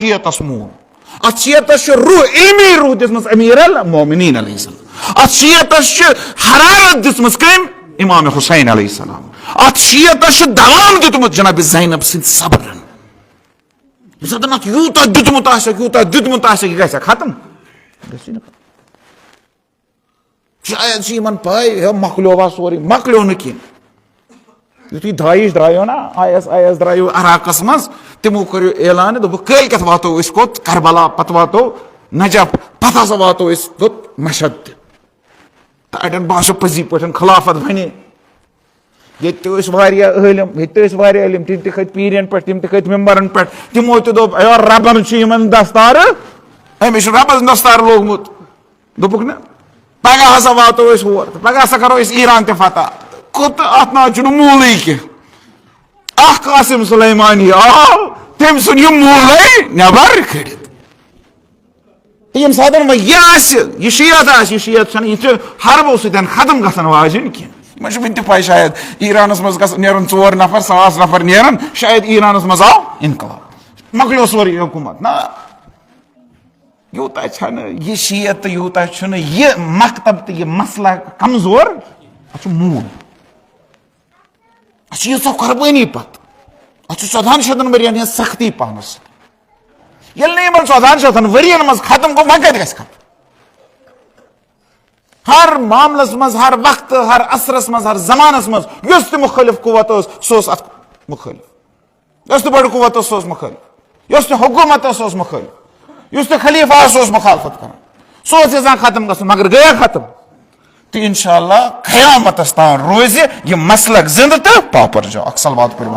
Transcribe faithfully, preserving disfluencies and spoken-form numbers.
شیعتس مون۔ اتھ شیعتس چھُ روح، علمی روح دِژمٕژ امیر المومنین علیہ السلام۔ اتھ شیعتس چھِ حرارت دِژمٕژ کٔمۍ؟ امام حسین علیہ السلام۔ اتھ شیعتس چھُ دوام دیُتمُت جناب زینب سٕنٛدِ صبرن۔ ییٚمہِ ساتہٕ اتھ یوٗتاہ دیُتمُت آسٮ۪کھ، یوٗتاہ دیُتمُت آسٮ۪کھ، یہِ گژھِ ختم؟ گژھِ نہٕ ختم۔ شاید چھِ یِمن پاے، ہے، مۄکلیو وا سورُے؟ مۄکلیو نہٕ کینٛہہ۔ یُتھُے داعش درٛایو نا، I S I S drive عراقس منٛز، تِمو کٔرِو اعلان، دوٚپُکھ، کٲلۍ کٮ۪تھ واتو أسۍ کوٚت؟ کربلا، پتہٕ واتو نجف، پتہٕ ہسا واتو أسۍ کوٚت؟ مشہد تہِ۔ تہٕ اَڑٮ۪ن باسیو پٔزی پٲٹھۍ خلافت بنہِ۔ ییٚتہِ تہِ ٲسۍ واریاہ عٲلِم، ییٚتہِ تہِ ٲسۍ واریاہ عٲلِم، تِم تہِ کھٔتۍ پیٖرٮ۪ن پٮ۪ٹھ، تِم تہِ کھٔتۍ مِمبرن پٮ۪ٹھ، تِمو تہِ دوٚپ، "اے، ربن چھُ یِمن دستارٕ، أمِس چھُ ربس دستار لوگمُت۔" دوٚپُکھ نہ، پگاہ ہسا واتو أسۍ ہور، تہٕ پگاہ ہسا کرو أسۍ ایران تہِ فتح۔ کوٚت؟ اتھ نہ حظ چھُنہٕ موٗلٕے کینٛہہ۔ اکھ قاسم سلیمانی آو، تٔمۍ ژھُن یہِ موٗلٕے نٮ۪بر کٔڑِتھ۔ تہٕ ییٚمہِ ساتہٕ وۄنۍ یہِ آسہِ، یہِ شیعت آسہِ، یہِ شیعت چھَنہٕ، یہِ چھِ حربو سۭتۍ ختم گژھن واجِنۍ کینٛہہ۔ یِمن چھِ وٕنہِ تہِ پَے شاید ایرانَس منٛز گژھن، نیرَن ژور نفر، ساس نفر نیرَن، شاید ایرانَس منٛز آو انقلاب، مۄکلیو سورُے حکوٗمت۔ نہ، یوٗتاہ چھَنہٕ یہِ شیعت تہٕ یوٗتاہ چھُنہٕ یہِ مکتب تہٕ یہِ مسلک کمزور، اَتھ چھُ موٗل۔ اَسہِ چھِ ییٖژاہ قۄربٲنی پتہٕ۔ اَتھ چھُ ژۄدہَن شیٚتَن ؤرین ہٕنٛز سختی پانَس۔ ییٚلہِ نہٕ یِمن ژۄدہَن شیٚتَن ؤرین منٛز ختم گوٚو، وۄنۍ کَتہِ گژھِ ختم؟ ہر معاملس منٛز، ہر وقتہٕ، ہر عصرس منٛز، ہر زمانس منٛز یۄس تہِ مُخٲلف قوت ٲس، سُہ اوس اَتھ مُخٲلف۔ یۄس تہِ بٔڑ قوت ٲس، سُہ اوس مُخٲلف۔ یۄس تہِ حکوٗمت ٲس، سُہ اوس مُخٲلف۔ یُس تہِ خلیفہ اوس، سُہ اوس مُخالفت کران۔ سُہ اوس یژھان ختم گژھُن، مگر گٔیا ختم۔ تہٕ انشاءاللہ قیامتس تام روزِ یہِ مسلک زندٕ تہٕ پاپر جو۔ اکھ صلوات پٔرِو۔